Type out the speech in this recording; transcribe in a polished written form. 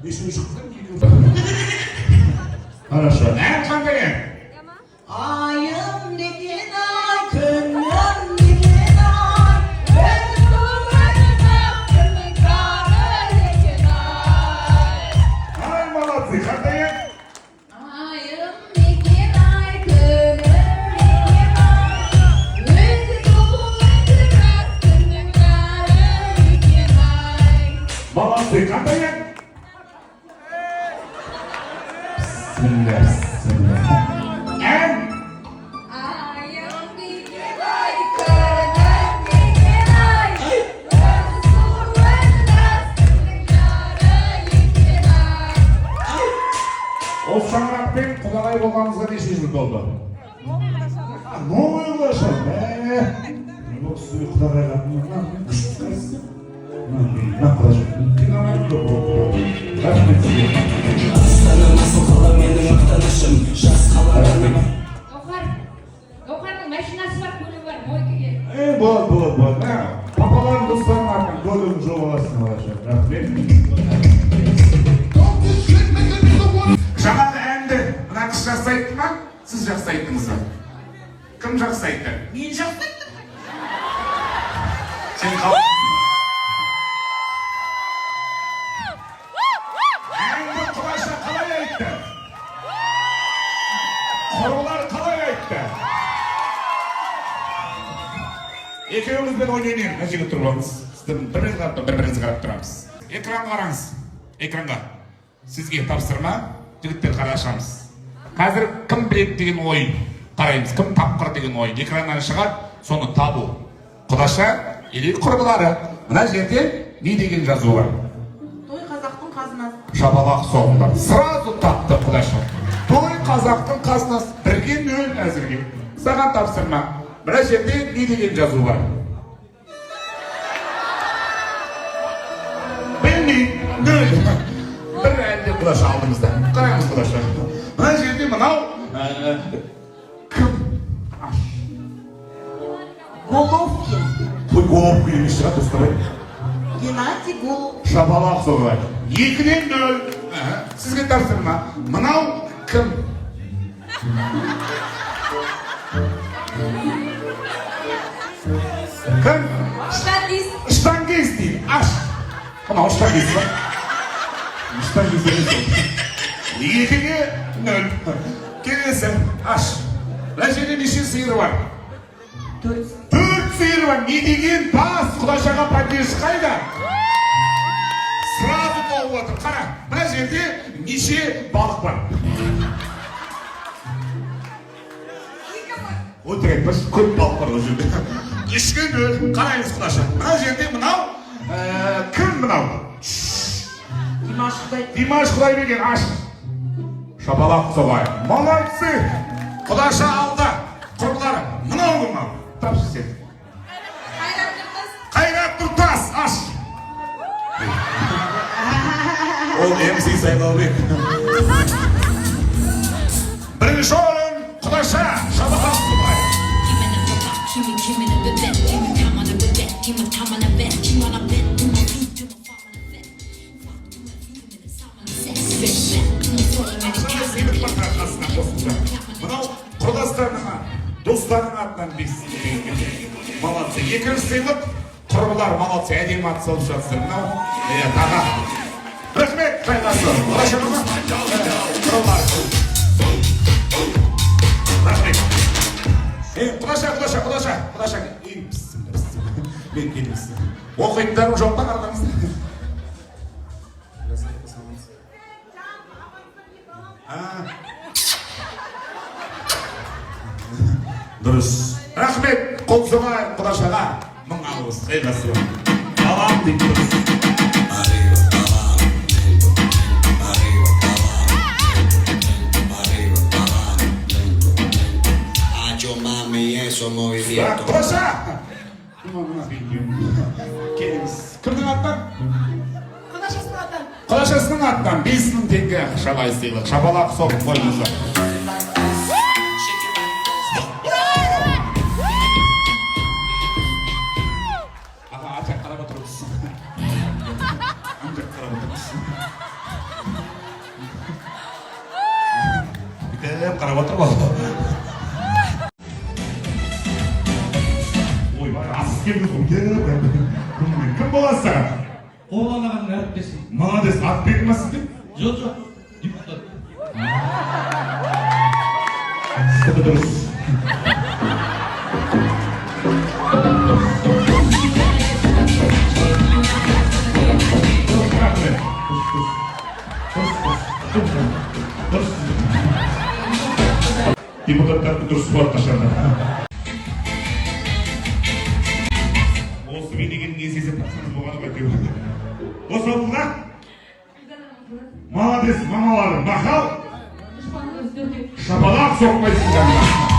Нешеу шықты? Хорошо. Ән қандай ән? Айым деген ай, күнім деген ай, күннің сары екен ай. Ай, молодцы. Қандай ән? Айым деген ай, күнім деген ай, өзі сұлу, өзі жас, күннің сары екен ай. Молодцы. Қандай ән? Бісміллә, бісміллә. Ән? Айым деген ай, күнім деген ай, өзі сұлу, өзі жас, күннің жары екен ай. Осы шаңырақпен құдағай болғаныңызға неше жыл болды? Новый құдаша. Мә. Бұл кісі құдағайға мына күшті қайсысы? Мына құдаша. Қинамайды көп. Рахмет сізге. Астанам, асыл қала, менің мақтанышым, жас қала. Рахмет. Гауһар, Гауһардың машинасы бар, көлігі бар, мойкеге. Е, болады, болады, болады. Мә, папаларың, достарың артынан көлігін жуып аласың, балаша. Рахмет. Жаңағы әнді мына кісі жақсы айтты ма? Сіз жақсы айттыңыз ба? Кім жақсы айтты? Мен жақсы айттым. Сен қал. Әнді құдаша қалай айтты? Құрбылар қалай айтты? Екеуіңізбен ойнайын. Мына жерге тұрып алыңыз. Сіздің біріңізге қарап, бір біріңізге қарап тұрамыз. Экранға қараңыз. Экранға. Сізге тапсырма, жігіттер, қарашамыз. Қазір кім біледі деген ойын қараймыз. Кім тапқыр деген ойын. Экраннан шығады, соны табу. Құдаша или құрбылары. Мына жерде не деген жазу бар? Той — қазақтың қазынасы. Шапалақ соғыңдар. Сразу тапты құдаша. Той — қазақтың қазынасы. 1-0 әзірге. Саған тапсырма. Мына жерде не деген жазу бар? Білмеймін. Нөл. Бір әлі де құдаша алдыңызда. Қараңыз, құдаша. Мына жерде мынау кім? Аш. Головкин. Ой, Головкин емес шығар, достар. Геннадий Головкин. Шапалақ соғайық. 2-0. Аха. Сізге тапсырма. Мынау кім? Кім? Штангист. Штангист дейді. Аш. Мынау штангист па? Штангист емес ол. 2-0. Келесі. Аш. Мына жерде неше сиыр бар? Төрт. Төрт сиыр бар. Не деген бас? Құдашаға поддержка қайда? Сразу тауып отыр. Қара, мына жерде неше балық бар? Өтірік айтпашы, көп балық бар ол жерде. 3-0. Қараңыз, құдаша. Мына жерде мынау кім мынау? Димаш Құдай. Димаш Құдайберген. Аш. Шапалақ соғайық. Молодцы. Құдаша алда. Құрбылары, мынау кім мынау? Тапшы сен. Қайрат Нұртас. Қайрат Нұртас. Аш. Ол МС Сайлаубек. Бірінші орын құдаша. Шапалақ соғайық. Сыйлық бар қасына қосымша. Мынау құрдастарыңа, достарың атынан 5000 теңге. Молодцы. Екінші сыйлық құрбылар, молодцы, әдемі ат салып жатсыздар. Мынау иә, таға. Рахмет, қайғасы. Құдаша ма? Құрбылар. Рахмет. Е, құдаша, құдаша, құдаша, құдаша. Ей, бісміллә, бісміллә. Мен келіңіз. Оқитындарың жоқ па араларыңызда? А. Дұрыс. Рахмет, қол соғайық құдашаға. Мың алғыс. Ей, балам дейді, дұрыс. Arriba, abajo, lento, lento, arriba, abajo, lento, arriba, abajo, lento, lento. Hacho mami, esos movimientos. Құдаша! Келіңіз. Кімнің атынан? Құдашасының атынан. Құдашасының атынан 5000 теңге ақшалай сыйлық. Шапалақ соғып қойыңыздар. Аға, ар жақ қарап отырыңыз. Ан жақ қарап отырыңыз. Бүйтіп қарап отыр ғой. Ойбай, асып келдіңіз ғой. Бүйтіп. Кім боласыз саған? Қобылан ағаның әріптесі. Молодец, ат берді ма сізге? Жоқ, депутат. Сіздікі дұрыс. Рахмет. Дұрыс, дұрыс, дұрыс, дұрыс. Депутаттарды дұрыс болады қашанда. Осы билегеннің есесі тапсаңыз болғаны ғой әйтеуір. Осы ауылға? Молодец, мамалары. Мақал, Дұшпанның өзі төртеу. шапалақ соқпайсыңдар.